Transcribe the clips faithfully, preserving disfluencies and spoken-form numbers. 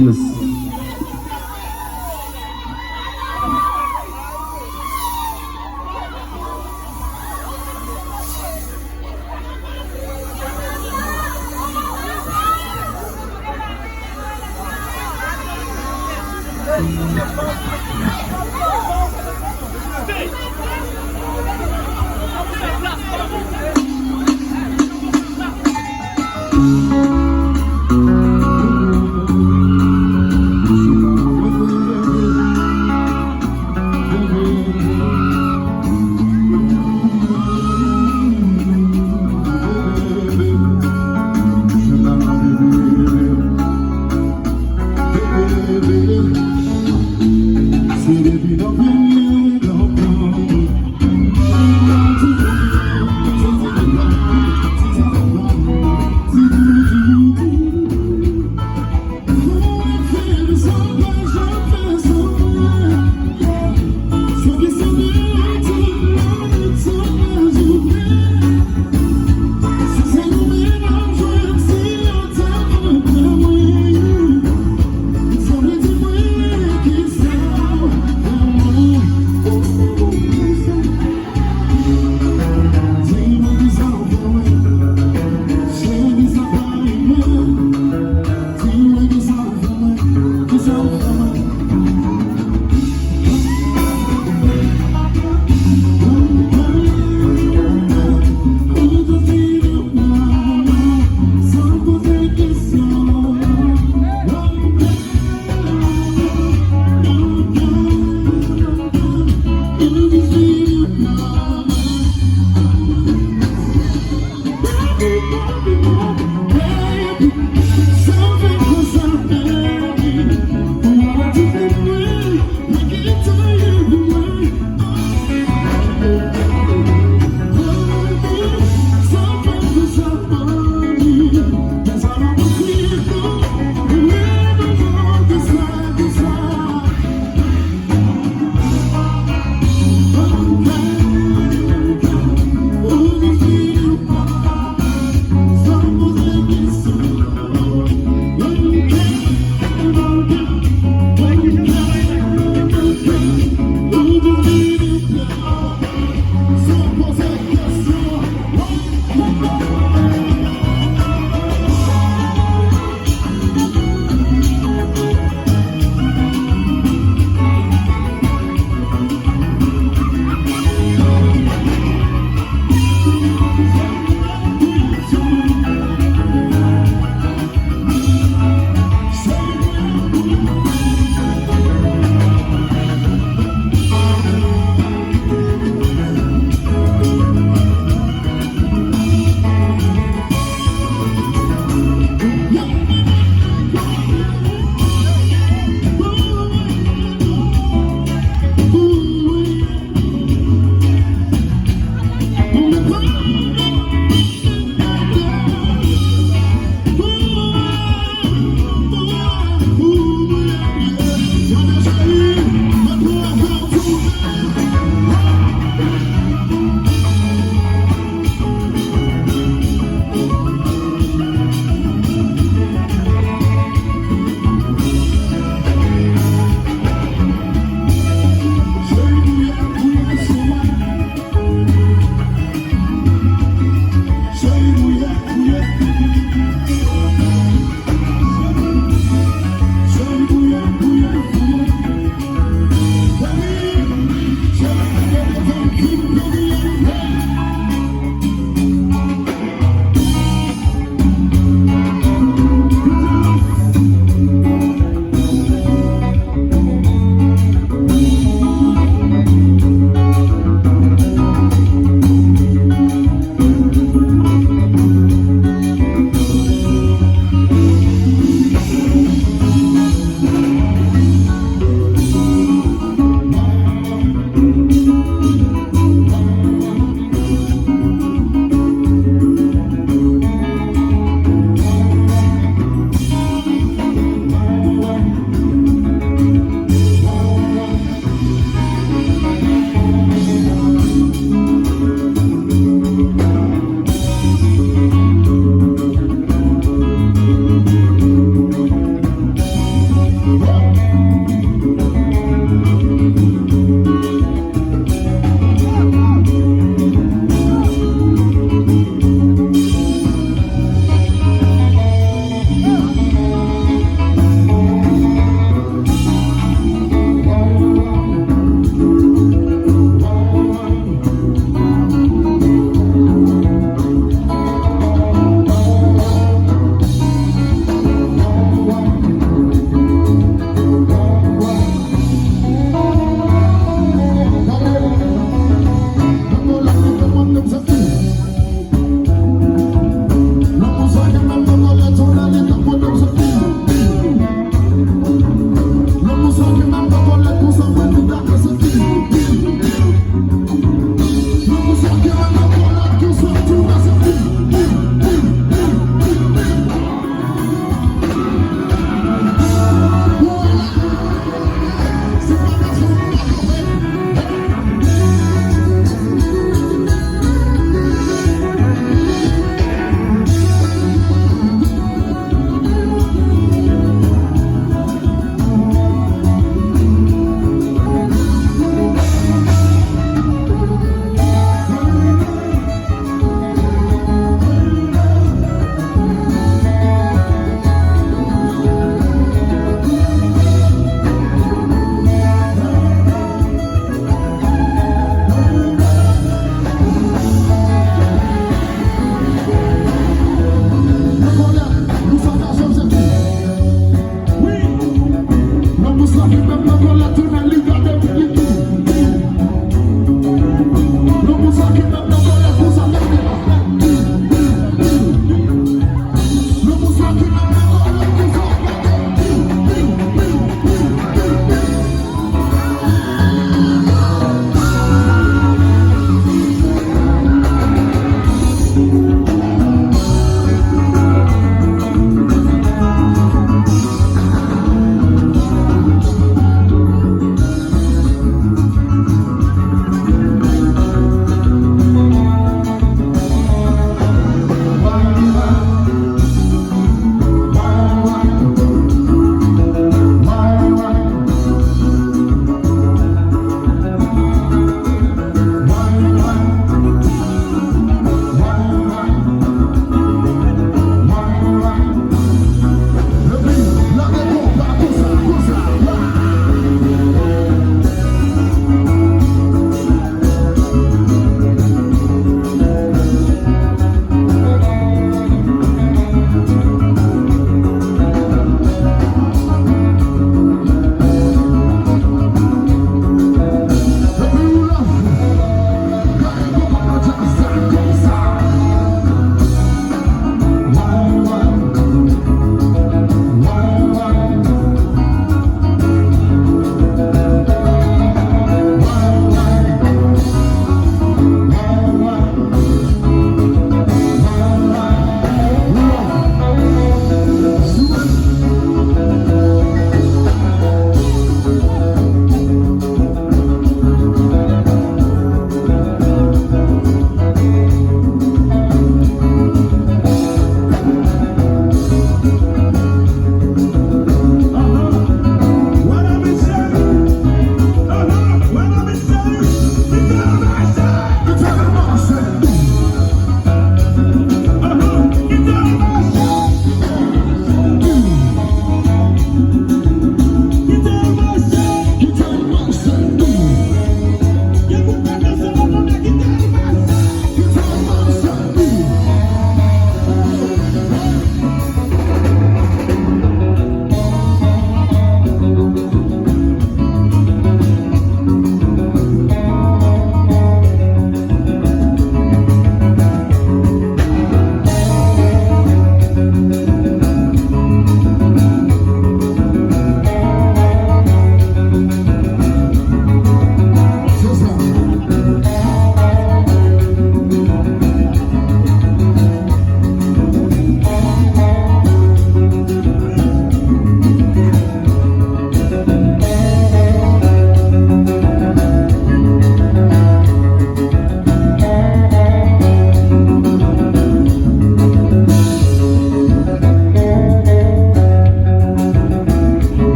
Yes.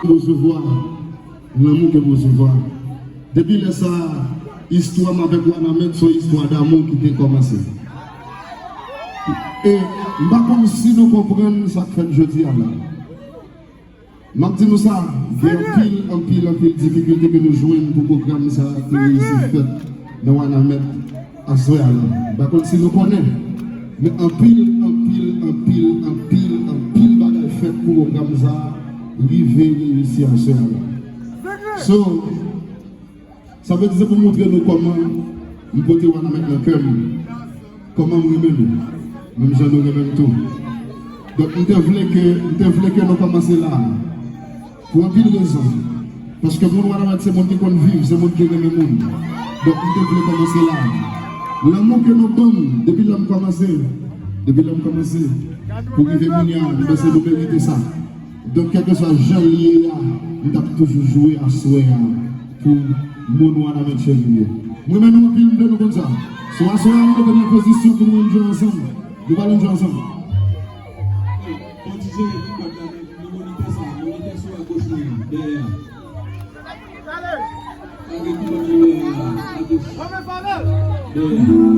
Resevwa, lanmou ke m resevwa. Depi lè sa a, istwa m avèk Wanament se yon istwa damou ki te kòmanse. E m pa konn si nou konprann sa k fè n jodi a la. M ap di nou sa, gen anpil, anpil, anpil difikilte ke nou jwenn pou pwogram sa a te reyisi fèt nan Wanament aswè a la. M pa konn si nou konnen, men anpil, anpil, anpil, anpil, anpil bagay fèt pou pwogram sa a rive reyisi aswè a la. So, sa vle di se pou montre nou kòman m pote Wanament nan kè m, kòman m renmen nou, menm jan nou renmen m tou. Donk, m te vle ke, m te vle ke nou kòmanse la a. Pou anpil rezon. Paske moun Wanament se moun ki konn viv, se moun ki renmen moun. Donk, m te vle kòmanse la. Lanmou ke nou ban m, depi lè m kòmanse, depi lè m kòmanse, pou rive kounye a, m panse nou merite sa. Donk, kèlkeswa jan l ye a, m t ap toujou jwe aswè a pou moun Wanament cheri yo. M renmen nou anpil, m vle nou konn sa. So, aswè a, nou mete nou an pozisyon pou nou enjoy ansanm. Nou pral enjoy ansanm. Fò ti jere ti kòd la, men, men monitè sa, monitè sou agoch mwen an, dèyè a. Pa gen kilòt ki dèyè a, agoch. Dèyè a. Dèyè, dèyè.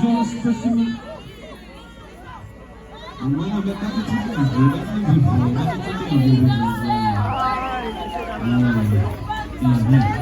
Spécimen. Mwen, mwen, mwen, mwen, mwen, mwen, mwen, mwen, mwen, mwen, mwen, mwen, mwen,